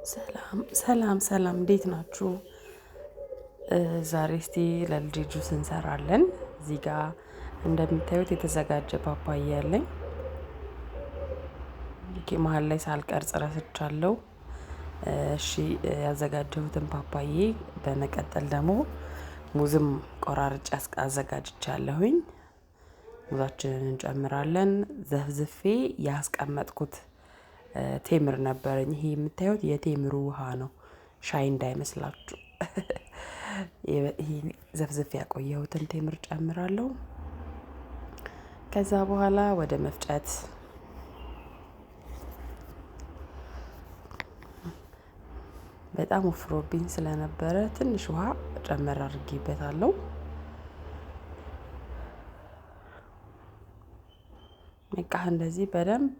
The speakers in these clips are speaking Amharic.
ሰላም ሰላም ሰላም፣ እንዴት ናችሁ? ዛሬ እስቲ ለልጄ ጁስ እንሰራለን። እዚህ ጋር እንደምታዩት የተዘጋጀ ፓፓያ አለኝ። መሀል ላይ ሳልቀርጽ ረስቻለሁ። እሺ፣ ያዘጋጀሁትን ፓፓዬ በመቀጠል ደግሞ ሙዝም ቆራርጬ አዘጋጅቻለሁኝ። ሙዛችንን እንጨምራለን። ዘፍዝፌ ያስቀመጥኩት ቴምር ነበረኝ። ይሄ የምታዩት የቴምሩ ውሃ ነው፣ ሻይ እንዳይመስላችሁ። ይሄ ዘፍዝፌ ያቆየሁትን ቴምር ጨምራለሁ። ከዛ በኋላ ወደ መፍጨት። በጣም ወፍሮብኝ ስለነበረ ትንሽ ውሃ ጨመር አድርጌበታለሁ። በቃ እንደዚህ በደንብ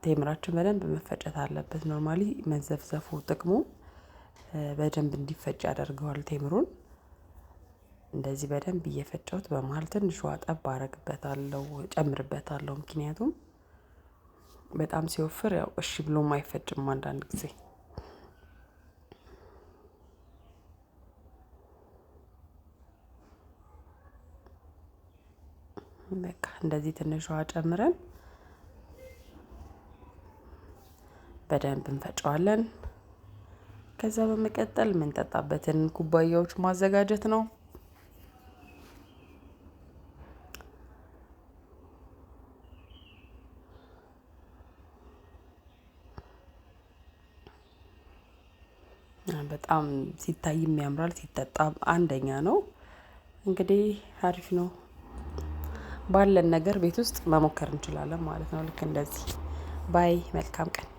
ቴምራችን በደንብ መፈጨት አለበት። Normally መዘፍዘፉ ጥቅሙ በደንብ እንዲፈጭ ያደርገዋል ቴምሩን። እንደዚህ በደንብ እየፈጨሁት በመሀል ትንሽ ውሃ ጠብ አረግበታለሁ፣ ጨምርበታለሁ። ምክንያቱም በጣም ሲወፍር ያው እሺ ብሎም አይፈጭም አንዳንድ ጊዜ። በቃ እንደዚህ ትንሽ ውሃ ጨምረን በደንብ እንፈጨዋለን። ከዛ በመቀጠል የምንጠጣበትን ኩባያዎች ማዘጋጀት ነው። በጣም ሲታይም ያምራል፣ ሲጠጣ አንደኛ ነው። እንግዲህ አሪፍ ነው። ባለን ነገር ቤት ውስጥ መሞከር እንችላለን ማለት ነው። ልክ እንደዚህ። Bye። መልካም ቀን።